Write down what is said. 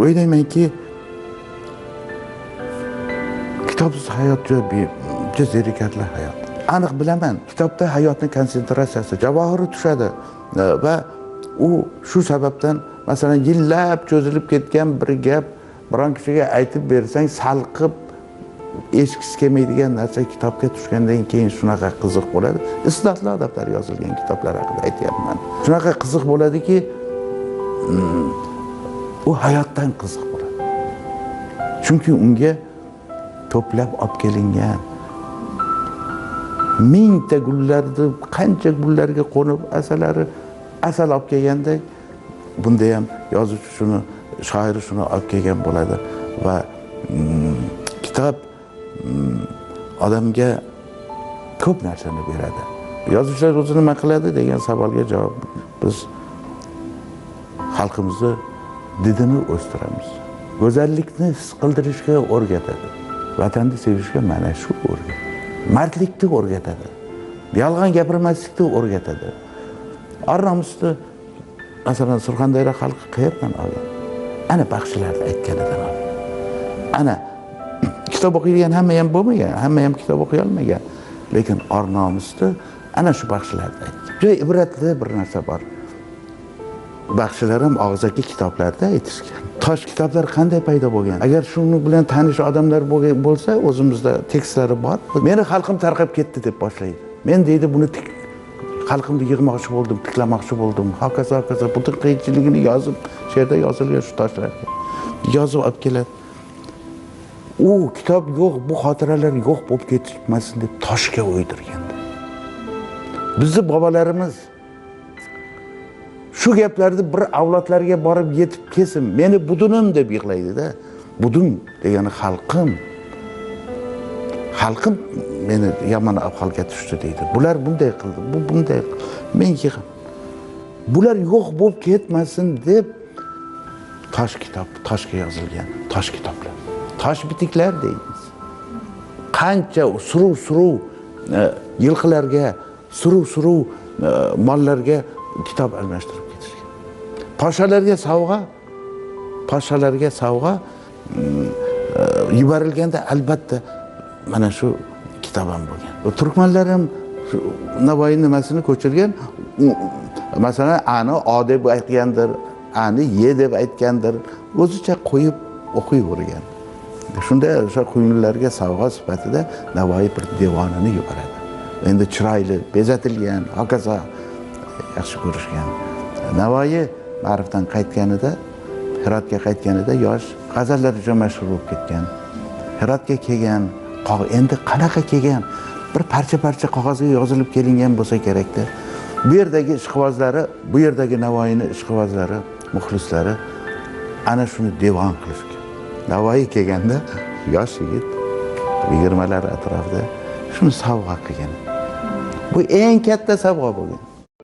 O'ylaymanki, kitobsiz hayot juda zerikarli hayot. Aniq bilaman, kitobda hayotning konsentratsiyasi, javohiri tushadi va u shu sababdan, masalan, yillab cho'zilib ketgan bir gap biron kishiga aytib bersang, salqib eshitgisi kelmaydigan narsa kitobga tushgandan keyin shunaqa qiziq bo'ladi. Isnodli odamlar yozilgan kitoblar haqida aytyapman. Shunaqa qiziq bo'ladiki, u hayotdan qiziq bo'ladi. Chunki unga to'plab olib kelingan mingta gullarni, qancha gullarga qo'nib asalari asal olib kelganda, bunda ham yozuvchi shuni, shoir shuni olib kelgan bo'ladi. Va kitob odamga ko'p narsani beradi. Yozuvchilar o'zi nima qiladi degan savolga javob: biz xalqimizni didini o'stiramiz, go'zallikni his qildirishga o'rgatadi, vatanni sevishga mana shu o'rgatadi, mardlikni o'rgatadi, yolg'on gapirmaslikni o'rgatadi, or nomusni. Masalan, Surxondaryo xalqi qayerdan olgan? Ana baxshilarni aytganidan olgan. Ana kitob o'qiydigan hamma ham bo'lmagan, hamma ham kitob o'qiy olmagan, lekin or nomusni ana shu baxshilarni aytgan. Juda ibratli bir narsa bor. Baxshilar ham og'zaki kitoblarda aytishgan. Tosh kitoblar qanday paydo bo'lgan? Agar shuni bilan tanish odamlar bo'lsa, o'zimizda tekstlari bor. Meni xalqim tarqab ketdi deb boshlaydi. Men, deydi, buni xalqimni yig'moqchi bo'ldim, tiklamoqchi bo'ldim, hokazo, hokazo, butun qiyinchiligini yozib, she'rda yozilgan, shu toshlarga yozib olib keladi. U kitob yo'q, bu xotiralar yo'q bo'lib ketmasin deb toshga o'ydirgan. Bizni bobolarimiz shu gaplarni bir avlodlarga borib yetib kelsin, meni budunim deb yig'laydida. Budun degani xalqim, xalqim meni yomon ahvolga tushdi deydi. Bular bunday qildi, bu bunday qildi, men bular yo'q bo'lib ketmasin deb tosh kitob, toshga yozilgan tosh kitoblar, tosh bitiklar deymiz. Qancha suruv suruv yilqilarga, suruv suruv mollarga kitob almashtirib ketishgan. Podsholarga sovg'a, podsholarga sovg'a yuborilganda albatta mana shu kitob ham bo'lgan. Turkmanlar ham Navoiy nimasini ko'chirgan. Masalan, ani o deb aytgandir, ani ye deb aytgandir, o'zicha qo'yib o'qiyvergan. Shunda o'sha quyunlarga sovg'a sifatida Navoiy bir devonini yuboradi. Endi chiroyli bezatilgan, hokazo, yaxshi ko'rishgan. Navoiy Ma'rifdan qaytganida, Hirotga qaytganida yosh g'azallar uchun mashhur bo'lib ketgan. Hirotga kelgan, endi qanaqa kelgan, bir parcha parcha qog'ozga yozilib kelingan bo'lsa kerakda. Bu yerdagi ishqibozlari, bu yerdagi Navoiyni ishqibozlari, muxlislari ana shuni devon qilishgan. Navoiy kelganda yosh yigit, 20lar atrofida, shuni sovg'a qilgan. Bu eng katta sovg'a bo'lgan.